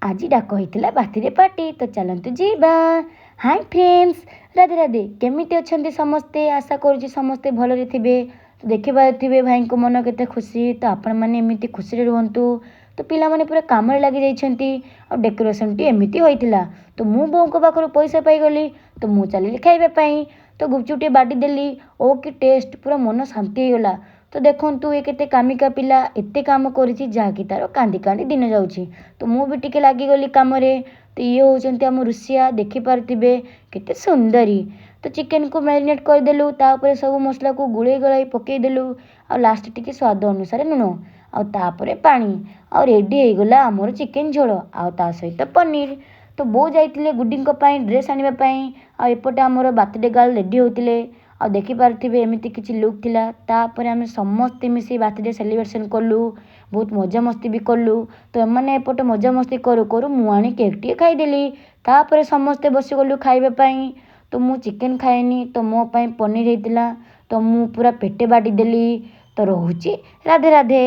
ଆଜି ଡାକ ହେଇଥିଲା ବାର୍ଥଡେ ପାର୍ଟି, ତ ଚାଲନ୍ତୁ ଯିବା। High friends, Radhe Radhe. କେମିତି ଅଛନ୍ତି ସମସ୍ତେ? ଆଶା କରୁଛି ସମସ୍ତେ ଭଲରେ ଥିବେ। ତ ଦେଖିପାରୁଥିବେ ଭାଇଙ୍କ ମନ କେତେ ଖୁସି। ତ ଆପଣମାନେ ଏମିତି ଖୁସିରେ ରୁହନ୍ତୁ। ତ ପିଲାମାନେ ପୁରା କାମରେ ଲାଗିଯାଇଛନ୍ତି ଆଉ ଡେକୋରେସନ୍ଟି ଏମିତି ହୋଇଥିଲା। ତ ମୁଁ ବୋଉଙ୍କ ପାଖରୁ ପଇସା ପାଇଗଲି, ତ ମୁଁ ଚାଲିଲି ଖାଇବା ପାଇଁ। ତ ଗୁପଚୁପ୍ ଟିକେ ବାଡ଼ି ଦେଲି। ଓ କି ଟେଷ୍ଟ, ପୁରା ମନ ଶାନ୍ତି ହେଇଗଲା। ତ ଦେଖନ୍ତୁ, ଏ କେତେ କାମିକା ପିଲା, ଏତେ କାମ କରିଛି ଯାହାକି ତାର କାନ୍ଦି କାନ୍ଦି ଦିନ ଯାଉଛି। ତ ମୁଁ ବି ଟିକେ ଲାଗିଗଲି କାମରେ। ତ ଇଏ ହେଉଛନ୍ତି ଆମ ରୁଷିଆ, ଦେଖିପାରୁଥିବେ କେତେ ସୁନ୍ଦରୀ। ତ ଚିକେନକୁ ମ୍ୟାରିନେଟ୍ କରିଦେଲୁ, ତାପରେ ସବୁ ମସଲାକୁ ଗୋଳେଇ ଗୋଳାଇ ପକାଇଦେଲୁ ଆଉ ଲାଷ୍ଟ ଟିକେ ସ୍ୱାଦ ଅନୁସାରେ ଲୁଣ ଆଉ ତାପରେ ପାଣି, ଆଉ ରେଡ଼ି ହେଇଗଲା ଆମର ଚିକେନ ଝୋଳ ଆଉ ତା ସହିତ ପନିର। ତ ବୋଉ ଯାଇଥିଲେ ଗୁଡ଼ିଙ୍କ ପାଇଁ ଡ୍ରେସ୍ ଆଣିବା ପାଇଁ ଆଉ ଏପଟେ ଆମର ବାର୍ଥଡେ ଗାର୍ଲ ରେଡ଼ି ହେଉଥିଲେ ଆଉ ଦେଖିପାରୁଥିବେ ଏମିତି କିଛି ଲୁକ୍ ଥିଲା। ତାପରେ ଆମେ ସମସ୍ତେ ମିଶି ବାର୍ଥଡେ ସେଲିବ୍ରେସନ୍ କଲୁ, ବହୁତ ମଜାମସ୍ତି ବି କଲୁ। ତ ଏମାନେ ଏପଟେ ମଜାମସ୍ତି କରୁ କରୁ ମୁଁ ଆଣି କେକ୍ ଟିକେ ଖାଇଦେଲି। ତାପରେ ସମସ୍ତେ ବସିଗଲୁ ଖାଇବା ପାଇଁ। ତ ମୁଁ ଚିକେନ୍ ଖାଏନି, ତ ମୋ ପାଇଁ ପନିର ହେଇଥିଲା। ତ ମୁଁ ପୁରା ପେଟେ ବାଡ଼ିଦେଲି। ତ ରହୁଛି, ରାଧେ ରାଧେ।